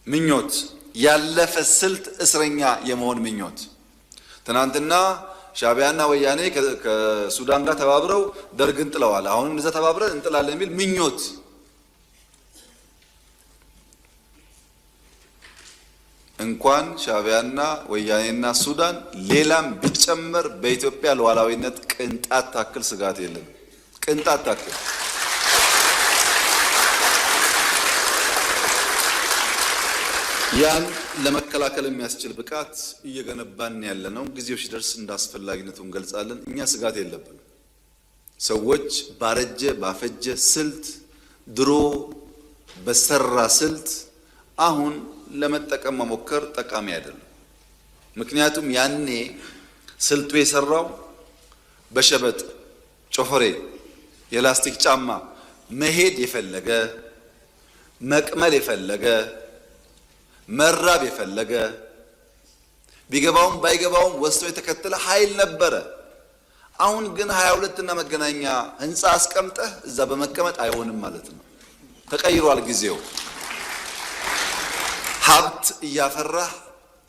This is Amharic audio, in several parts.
ምኞት፣ ያለፈ ስልት እስረኛ የመሆን ምኞት። ትናንትና ሻዕቢያና ወያኔ ከሱዳን ጋር ተባብረው ደርግን ጥለዋል። አሁንም እንደዛ ተባብረን እንጥላለን የሚል ምኞት። እንኳን ሻዕቢያና ወያኔና ሱዳን ሌላም ቢጨመር በኢትዮጵያ ሉዓላዊነት ቅንጣት ታክል ስጋት የለም። ቅንጣት ታክል። ያን ለመከላከል የሚያስችል ብቃት እየገነባን ያለ ነው። ጊዜው ሲደርስ እንደ አስፈላጊነቱ እንገልጻለን። እኛ ስጋት የለብንም። ሰዎች ባረጀ ባፈጀ ስልት፣ ድሮ በሰራ ስልት አሁን ለመጠቀም መሞከር ጠቃሚ አይደለም። ምክንያቱም ያኔ ስልቱ የሰራው በሸበጥ ጮፈሬ የላስቲክ ጫማ መሄድ የፈለገ፣ መቅመል የፈለገ፣ መራብ የፈለገ፣ ቢገባውም ባይገባውም ወስዶ የተከተለ ኃይል ነበረ። አሁን ግን 22 እና መገናኛ ህንፃ አስቀምጠህ እዛ በመቀመጥ አይሆንም ማለት ነው። ተቀይሯል ጊዜው። ሀብት እያፈራህ፣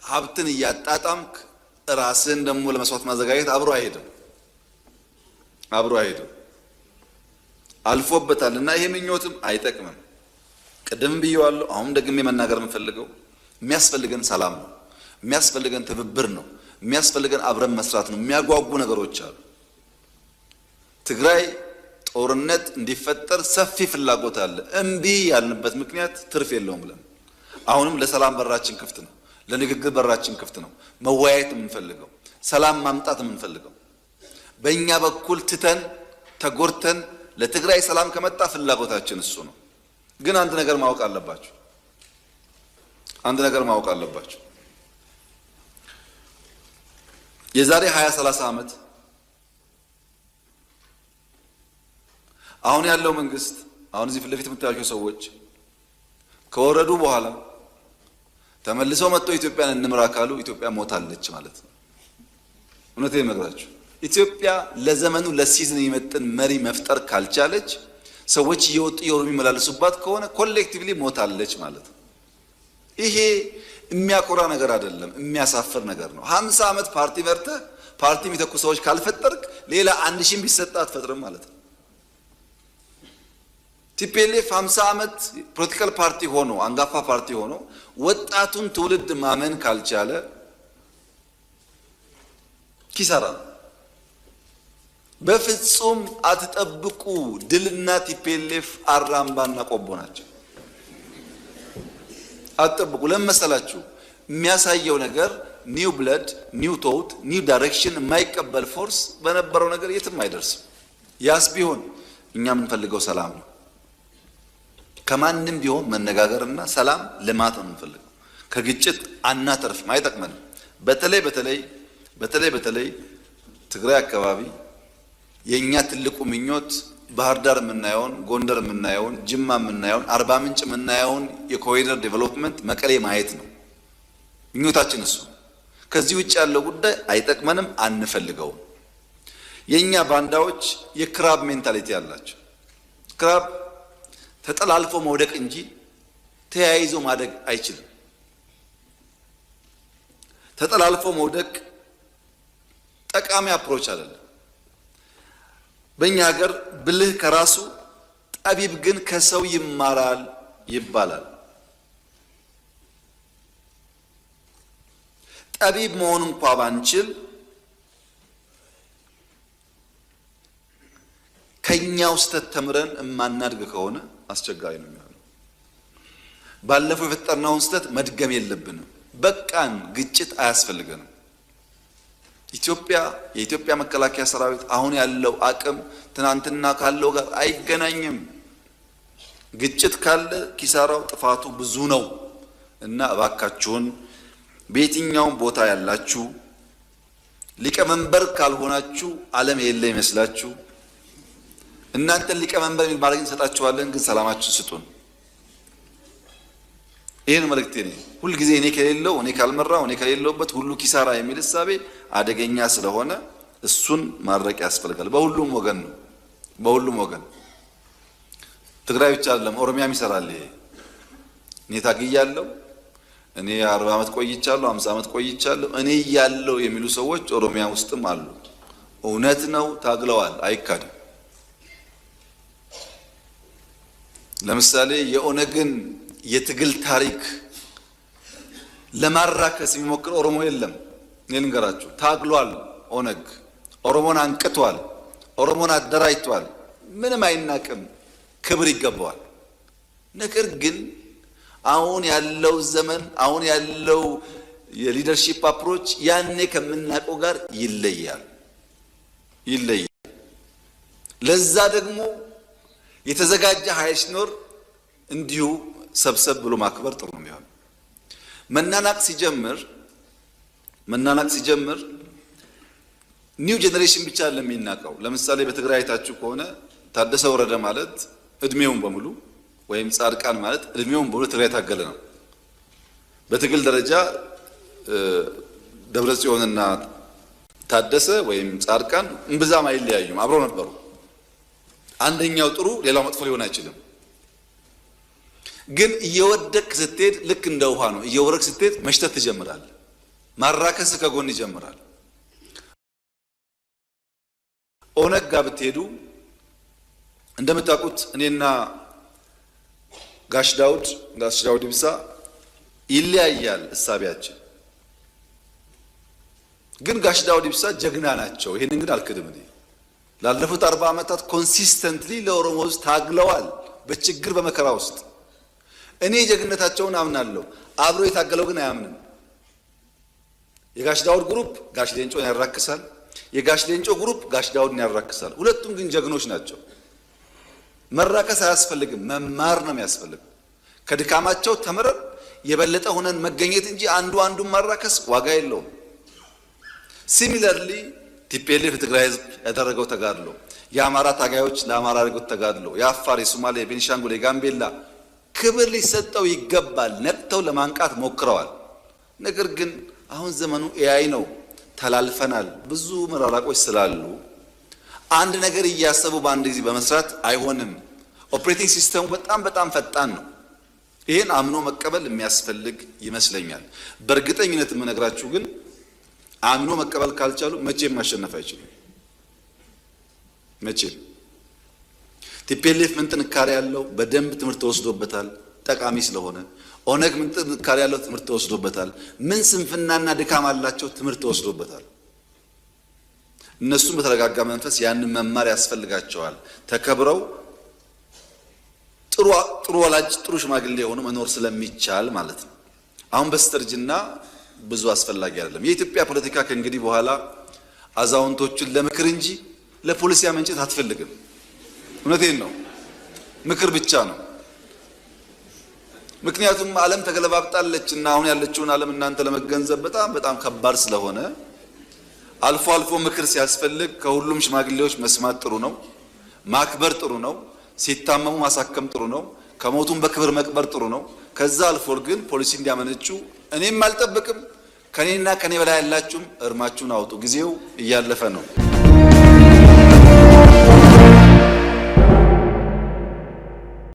ሀብትን እያጣጣምክ ራስህን ደግሞ ለመስዋዕት ማዘጋጀት አብሮ አይሄድም፣ አብሮ አይሄድም። አልፎበታል እና ይሄ ምኞትም አይጠቅምም። ቅድምም ብየዋለሁ፣ አሁን ደግሜ መናገር የምፈልገው የሚያስፈልገን ሰላም ነው። የሚያስፈልገን ትብብር ነው። የሚያስፈልገን አብረን መስራት ነው። የሚያጓጉ ነገሮች አሉ። ትግራይ ጦርነት እንዲፈጠር ሰፊ ፍላጎት አለ። እምቢ ያልንበት ምክንያት ትርፍ የለውም ብለን አሁንም ለሰላም በራችን ክፍት ነው። ለንግግር በራችን ክፍት ነው። መወያየት የምንፈልገው፣ ሰላም ማምጣት የምንፈልገው፣ በእኛ በኩል ትተን ተጎድተን ለትግራይ ሰላም ከመጣ ፍላጎታችን እሱ ነው። ግን አንድ ነገር ማወቅ አለባችሁ። አንድ ነገር ማወቅ አለባችሁ። የዛሬ 20 30 ዓመት አሁን ያለው መንግስት፣ አሁን እዚህ ፊት ለፊት የምታያቸው ሰዎች ከወረዱ በኋላ ተመልሰው መጥተው ኢትዮጵያን እንምራ ካሉ ኢትዮጵያ ሞታለች ማለት ነው። እውነቴን እነግራችሁ፣ ኢትዮጵያ ለዘመኑ ለ season የሚመጥን መሪ መፍጠር ካልቻለች፣ ሰዎች እየወጡ እየወሩ የሚመላለሱባት ከሆነ collectively ሞታለች ማለት ነው። ይሄ የሚያኮራ ነገር አይደለም፣ የሚያሳፍር ነገር ነው። 50 ዓመት ፓርቲ መርተህ ፓርቲ የሚተኩ ሰዎች ካልፈጠርክ ሌላ 1,000ም ቢሰጥ አትፈጥርም ማለት ነው። TPLF 50 ዓመት political party ሆኖ፣ አንጋፋ ፓርቲ ሆኖ ወጣቱን ትውልድ ማመን ካልቻለ ኪሳራ ነው። በፍጹም አትጠብቁ። ድልና TPLF አራምባና ቆቦ ናቸው። አትጠብቁ። ለምን መሰላችሁ? የሚያሳየው ነገር new blood፣ new thought፣ new direction የማይቀበል force በነበረው ነገር የትም አይደርስም። ያስ ቢሆን እኛ የምንፈልገው ሰላም ነው። ከማንም ቢሆን መነጋገርና ሰላም ልማት ነው የምንፈልገው። ከግጭት አናተርፍም፣ አይጠቅመንም። በተለይ በተለይ ትግራይ አካባቢ የእኛ ትልቁ ምኞት ባህር ዳር የምናየውን፣ ጎንደር የምናየውን፣ ጅማ የምናየውን፣ አርባ ምንጭ የምናየውን የ corridor development መቀሌ ማየት ነው ምኞታችን እሱ። ከዚህ ውጭ ያለው ጉዳይ አይጠቅመንም፣ አንፈልገውም። የእኛ ባንዳዎች የ crab mentality አላቸው። Crab ተጠላልፎ መውደቅ እንጂ ተያይዞ ማደግ አይችልም። ተጠላልፎ መውደቅ ጠቃሚ approach አይደለም። በእኛ ሀገር ብልህ ከራሱ ጠቢብ ግን ከሰው ይማራል ይባላል። ጠቢብ መሆን እንኳ ባንችል ከኛው ስህተት ተምረን የማናድግ ከሆነ አስቸጋሪ ነው የሚሆነው። ባለፈው የፈጠርነውን ስህተት መድገም የለብንም። በቃን፣ ግጭት አያስፈልገንም። ኢትዮጵያ፣ የኢትዮጵያ መከላከያ ሰራዊት አሁን ያለው አቅም ትናንትና ካለው ጋር አይገናኝም። ግጭት ካለ ኪሳራው ጥፋቱ ብዙ ነው እና እባካችሁን በየትኛውም ቦታ ያላችሁ፣ ሊቀመንበር ካልሆናችሁ ዓለም የለ ይመስላችሁ፣ እናንተን ሊቀመንበር የሚል ማድረግ እንሰጣችኋለን፣ ግን ሰላማችሁን ስጡን። ይህን መልእክቴ ነው። ሁልጊዜ እኔ ከሌለው፣ እኔ ካልመራው፣ እኔ ከሌለውበት ሁሉ ኪሳራ የሚል እሳቤ አደገኛ ስለሆነ እሱን ማድረቅ ያስፈልጋል። በሁሉም ወገን ነው። በሁሉም ወገን፣ ትግራይ ብቻ አይደለም፣ ኦሮሚያም ይሰራል። ይሄ እኔ ታግያለሁ። እኔ 40 ዓመት ቆይቻለሁ፣ 50 ዓመት ቆይቻለሁ፣ እኔ እያለሁ የሚሉ ሰዎች ኦሮሚያ ውስጥም አሉ። እውነት ነው፣ ታግለዋል፣ አይካድም። ለምሳሌ የኦነግን የትግል ታሪክ ለማራከስ የሚሞክር ኦሮሞ የለም። እኔ ልንገራችሁ፣ ታግሏል። ኦነግ ኦሮሞን አንቅቷል። ኦሮሞን አደራጅቷል። ምንም አይናቅም፣ ክብር ይገባዋል። ነገር ግን አሁን ያለው ዘመን፣ አሁን ያለው የ leadership approach ያኔ ከምናውቀው ጋር ይለያል ይለያል። ለዛ ደግሞ የተዘጋጀ ኃይል ሲኖር እንዲሁ ሰብሰብ ብሎ ማክበር ጥሩ ነው የሚሆነው። መናናቅ ሲጀምር new generation ብቻ አይደለም የሚናቀው። ለምሳሌ በትግራይ አይታችሁ ከሆነ ታደሰ ወረደ ማለት እድሜውን በሙሉ ወይም ጻድቃን ማለት እድሜውን በሙሉ ትግራይ የታገለ ነው። በትግል ደረጃ ደብረ ጽዮንና ታደሰ ወይም ጻድቃን እምብዛም አይለያዩም፣ አብረው ነበሩ። አንደኛው ጥሩ ሌላው መጥፎ ሊሆን አይችልም። ግን እየወደቅክ ስትሄድ ልክ እንደ ውሃ ነው። እየወረድክ ስትሄድ መሽተት ትጀምራለህ። ማራከስ ከጎን ይጀምራል። ኦነግ ጋር ብትሄዱ እንደምታውቁት እኔና ጋሽ ዳውድ ኢብሳ ይለያያል እሳቤያችን። ግን ጋሽ ዳውድ ኢብሳ ጀግና ናቸው። ይሄንን ግን አልክድም። እኔ ላለፉት 40 ዓመታት consistently ለኦሮሞ ሕዝብ ታግለዋል፣ በችግር በመከራ ውስጥ። እኔ ጀግንነታቸውን አምናለሁ። አብሮ የታገለው ግን አያምንም። የጋሽ ዳውድ group ጋሽ ሌንጮን ያራክሳል። የጋሽ ሌንጮ group ጋሽ ዳውድን ያራክሳል። ሁለቱም ግን ጀግኖች ናቸው። መራከስ አያስፈልግም፣ መማር ነው የሚያስፈልገው። ከድካማቸው ተምረን የበለጠ ሆነን መገኘት እንጂ አንዱ አንዱን ማራከስ ዋጋ የለውም። Similarly TPLF የትግራይ ህዝብ ያደረገው ተጋድሎ፣ የአማራ ታጋዮች ለአማራ ያደረጉት ተጋድሎ፣ የአፋር፣ የሶማሌ፣ የቤኒሻንጉል፣ የጋምቤላ ክብር ሊሰጠው ይገባል። ነቅተው ለማንቃት ሞክረዋል። ነገር ግን አሁን ዘመኑ AI ነው። ተላልፈናል። ብዙ መራራቆች ስላሉ አንድ ነገር እያሰቡ በአንድ ጊዜ በመስራት አይሆንም። Operating system ኡ በጣም በጣም ፈጣን ነው። ይህን አምኖ መቀበል የሚያስፈልግ ይመስለኛል። በእርግጠኝነት የምነግራችሁ ግን አምኖ መቀበል ካልቻሉ መቼም ማሸነፍ አይችሉም። መቼም። TPLF ምን ጥንካሬ ያለው በደንብ ትምህርት ተወስዶበታል፣ ጠቃሚ ስለሆነ። ኦነግ ምን ጥንካሬ ያለው ትምህርት ተወስዶበታል። ምን ስንፍናና ድካም አላቸው ትምህርት ተወስዶበታል። እነሱም በተረጋጋ መንፈስ ያንን መማር ያስፈልጋቸዋል። ተከብረው ጥሩ ጥሩ ወላጅ፣ ጥሩ ሽማግሌ የሆኑ መኖር ስለሚቻል ማለት ነው። አሁን በስተርጅና ብዙ አስፈላጊ አይደለም። የኢትዮጵያ ፖለቲካ ከእንግዲህ በኋላ አዛውንቶችን ለምክር እንጂ ለፖሊሲ ማመንጨት አትፈልግም። እውነቴን ነው። ምክር ብቻ ነው። ምክንያቱም ዓለም ተገለባብጣለች እና አሁን ያለችውን ዓለም እናንተ ለመገንዘብ በጣም በጣም ከባድ ስለሆነ አልፎ አልፎ ምክር ሲያስፈልግ ከሁሉም ሽማግሌዎች መስማት ጥሩ ነው። ማክበር ጥሩ ነው። ሲታመሙ ማሳከም ጥሩ ነው። ከሞቱም በክብር መቅበር ጥሩ ነው። ከዛ አልፎ ግን ፖሊሲ እንዲያመነጩ እኔም አልጠብቅም። ከኔና ከኔ በላይ ያላችሁም እርማችሁን አውጡ። ጊዜው እያለፈ ነው።